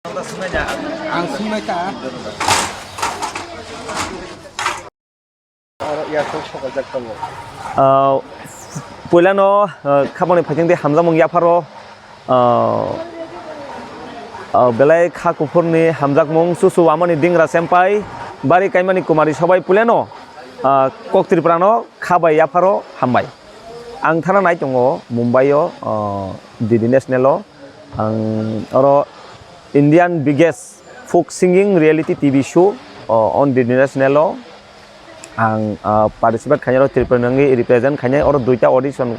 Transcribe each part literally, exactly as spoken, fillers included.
Ang sungnai ta. Ah, puilano, ah, khapangni phaikeng tei hamjakmung yapharo, ah, ah, belai kha kuphurni hamjakmung, chuchu wamani dingra sempai, bari kaimani kumari sobai puilano, ah, kok Tripurano kha bai yapharo hambai. Ang thana nai tongo Mumbai o, ah, D D National o, ang oro Indian biggest folk singing reality T V show, ah, on D D National o. Ang, ah, participate khainai oro Tripura ni wngwi represent khainai oro duita audition,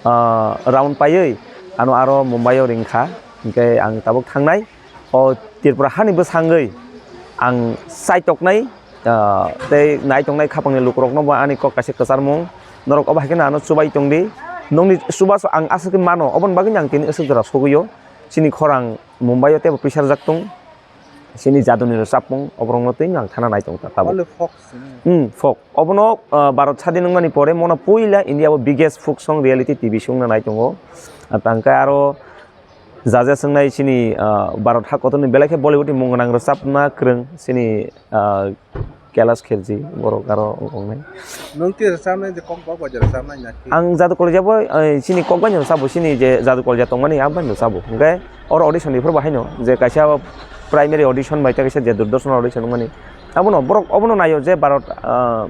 ah, round paiwi ano aro Mumbai o ringkha, hinkhe ang tabuk thangnai o Tripura hani bwsangwi ang chaitoknai, ah, tei naitoknai khapangni lukurokno bo ani kok kaisa kwcharmung norok obo hai kheno ano chubai tongdi, nokni chubachu ang aswk mano oboni bagwino ang tini aswk jora sogwio chini khorang Mumbai o teibo pisarjak tong. Chini jaduni rwchapmung, oborokno twi ang thana nai tong ta tabuk. Only folk sini. Hmm, folk. Obono, ah, Bharat sadin wngmani pore mono puila India o biggest folk song reality T V song wngna nai tongo. Ah, tangkhe aro jaja swngnai chini, ah, Bharat hakotorni belai khe Bollywood ni mung gwnang rwchapna kwrwng chini, ah, Kailash Kherji, borok aro wng tongnai. Nwng twi rwchapnai je kokba bai je rwchapnai na ki? Ang Jadu Kolja bo, eh, chini kokbai no sabo, chini je Jadu Kolja tongmani, ang bai no sabo. Hwnkhe oro audition ni phuru bo haino je kaisa primary audition bai tei kaisa je Doordarshan audition wngmani. Abono borok obono naio je Bharat, ah,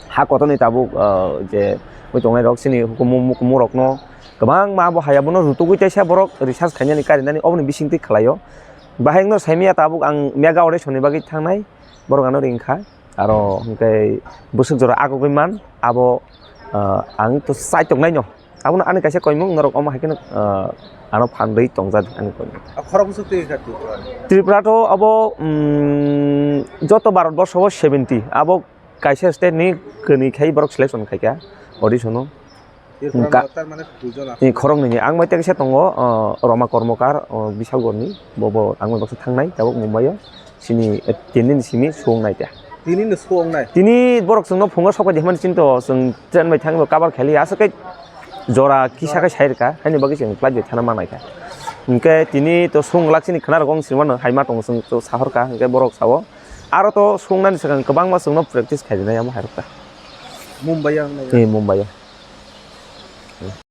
ha kotorni tabuk, ah, je oi tongnai rok chini hukumu mukumu rokno kwbangma abo hai abono rutugwi teisa borok research khainani karinani oboni bisingtwi khlaio. Bahai wngno saimanya tabuk ang mega audition ni bagwi thangnai. Borok ano ring kha, aro hwnkhe bwswk jora agogwi man, abo, ah, ang to chaitok naino. Abono ani kaisa koimung norok omo hai kheno, ah, ano phan rwi tongjak ani koimung. A khorok bwswk twi kha Tripura ni? Tripura to abo, mm, joto Bharat borsho o seventy, abo kaisa state ni kwnwi khai borok selection khai kha audition o. Tirpura Ka-, no tar mane duijon aswk. Ni khoroknwi ni ang bai tei kaisa tongo, o, Roma Kormokar, o, Bisagorni, bo, bo ang bai baksa thangnai, tabuk Mumbai o, sini, eh, tini ni simi suwung nai ta. Tini ni suwung nai? Tini borok chwngno phungo sokphaidi hwnmani chinto, chwng train bai thangwi bo cover khaili, aswk khe jora kisa khe sai rwkha, haini bagwi chwng flight bai thana ma naikha. Hinkhe tini to suwung glak chini khwna rok wng sini mano, hai ma tongo chwng to sahorkha, hinkhe borok sao, aro to suwung nani swkang kwbangma chwngno practice khaijak nai, amo hai rwkha. Mumbai o wng nai? Eh, Mumbai o.